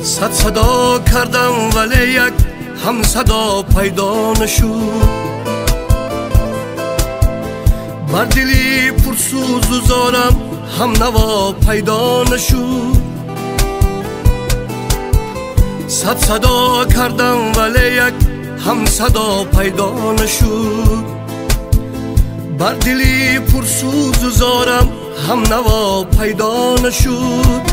Сад садо кардам, вале як ҳамсадо пайдо нашуд. Бар дили пурсӯзу зорам ҳамнаво пайдо нашуд. Сад садо кардам, вале як ҳамсадо пайдо нашуд. Бар дили пурсӯзу зорам ҳамнаво пайдо нашуд.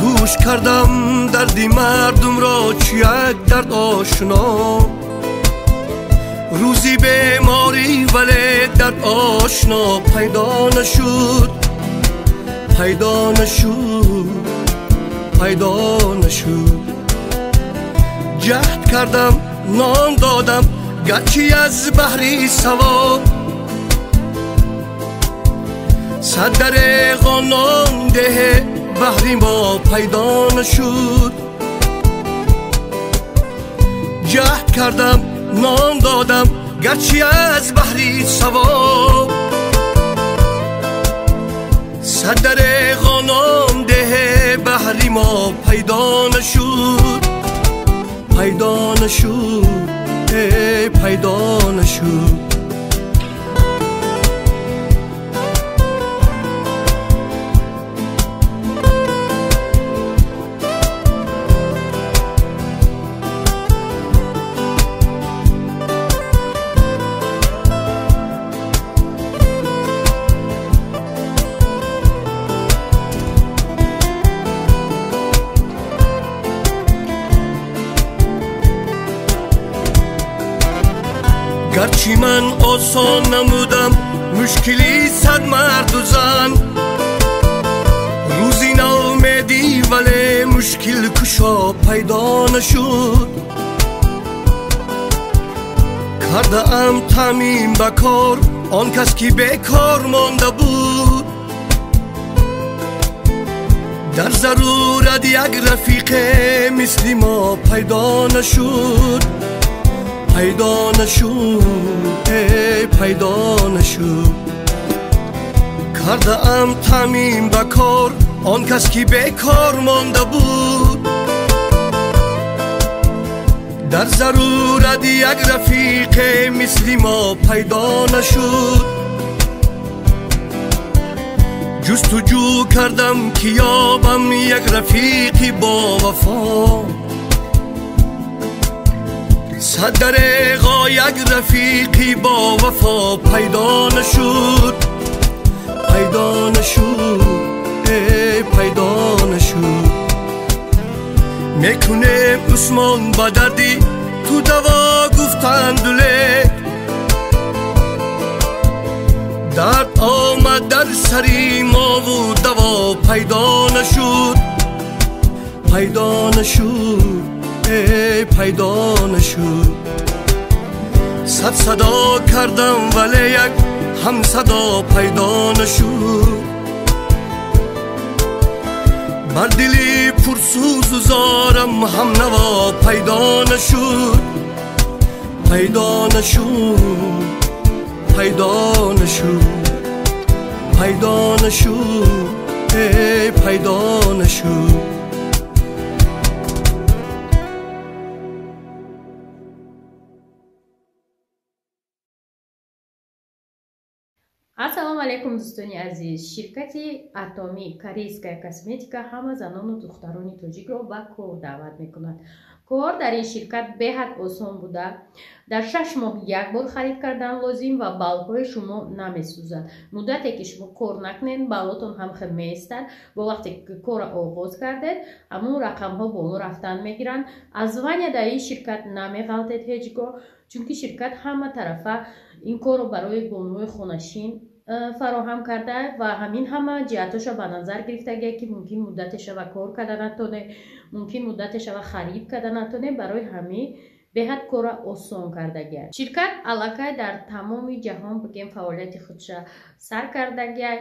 Гӯш кардам дарди мардумро, чу як дард ошно. Рӯзи беморӣ, вале дард ошно пайдо нашуд, пайдо нашуд, пайдо нашуд. Ҷаҳд кардам, нон додам, гарчи аз баҳри савоб. Сад дареғо нон деҳе баҳри мо пайдо нашуд. Ҷаҳд кардам, нон додам, гарчи аз баҳри савоб. Сад дареғо нон деҳе баҳри мо пайдо нашуд, пайдо нашуд, пайдо нашуд. Гарчи ман осон намудам мушкили сад марду зан, рӯзи наумедӣ, вале мушкил кушо пайдо нашуд. Кардаам таъмин ба кор он кас ки бекор монда буд. Дар зарурат як рафиқе мисли мо пайдо нашуд, пайдо нашуд, пайдо нашуд. Кардаам таъмин ба кор он кас ки бекор монда буд. Дар зарурат як рафиқе мисли мо пайдо нашуд. Ҷустуҷӯ кардам ки ёбам як рафиқи бовафо. Сад дареғо як рафиқи бовафо пайдо нашуд, пайдо нашуд, пайдо нашуд. Мекунем Усмон ба дарди ту даво гуфтанду лек, дард омад дар сари мову даво пайдо нашуд, пайдо нашуд, пайдо нашуд. Сад садо кардам, вале як ҳамсадо пайдо нашуд. Бар дили пурсӯзу зорам ҳамнаво пайдо нашуд, пайдо нашуд, пайдо нашуд, пайдо нашуд, пайдо нашуд. Ассалому алайкум, дӯстони азиз. Ширкати Атомӣ корейская косметика ҳама занону духтарони тоҷикро ба кор даъват мекунад. Кор дар ин ширкат беҳад осон буда, дар 6 моҳ як бор харид кардан лозим ва баллҳои шумо намесӯзад. Муддате ки шумо кор накунед, баллотон ҳам хел меистад. Бо вақте ки корро оғоз кардед, ҳамун рақамҳо боло рафтан мегиранд. Аз звания дар ин ширкат намеғалтед ҳеҷ гоҳ, чунки ширкат ҳама тарафа ин корро барои бонуи хонашин фароҳам карда ва ҳамин ҳама ҷиҳатҳоша ба назар гирифтагия, ки мумкин муддате шава кор карда натоне, мумкин муддате шава харид карда натоне. Барои ҳамин Беҳад кора осон кардагиай. Ширкат аллакай дар тамоми ҷаҳон, бигем, фаъолияти худша сар кардагиай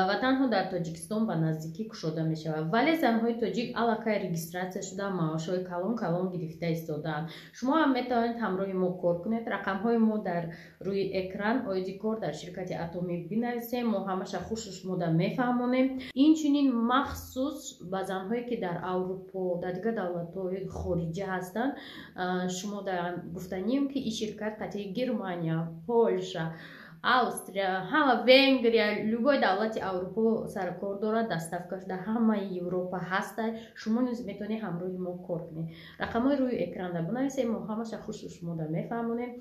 ва танҳо дар Тоҷикистон ба наздикӣ кушода мешавад, вале занҳои тоҷик аллакай регистрация шуда, маошҳои калон калон гирифта истодаанд. Шумо ҳам метавонед ҳамроҳи мо кор кунед. Рақамҳои мо дар рӯи экран. Оиди кор дар ширкати Атомӣ бинависем, мо ҳамаша хушу шумода мефаҳмонем. Инчунин махсус ба занҳое, ки дар Аврупо, дар дигар давлатҳои хориҷа ҳастанд, шумо гуфтанем, ки ин ширкат қатъи Германия, Полша, Австрия, ҳама Венгрия, любой давлати Аврупо саркор дорад, доставкаш дар ҳамаи Европа ҳаста. Шумо низ метавонед ҳамроҳи мо кор кунед. Рақамҳои рӯи экранда бинависем, мо ҳамаша хушу шумода мефаҳмонем.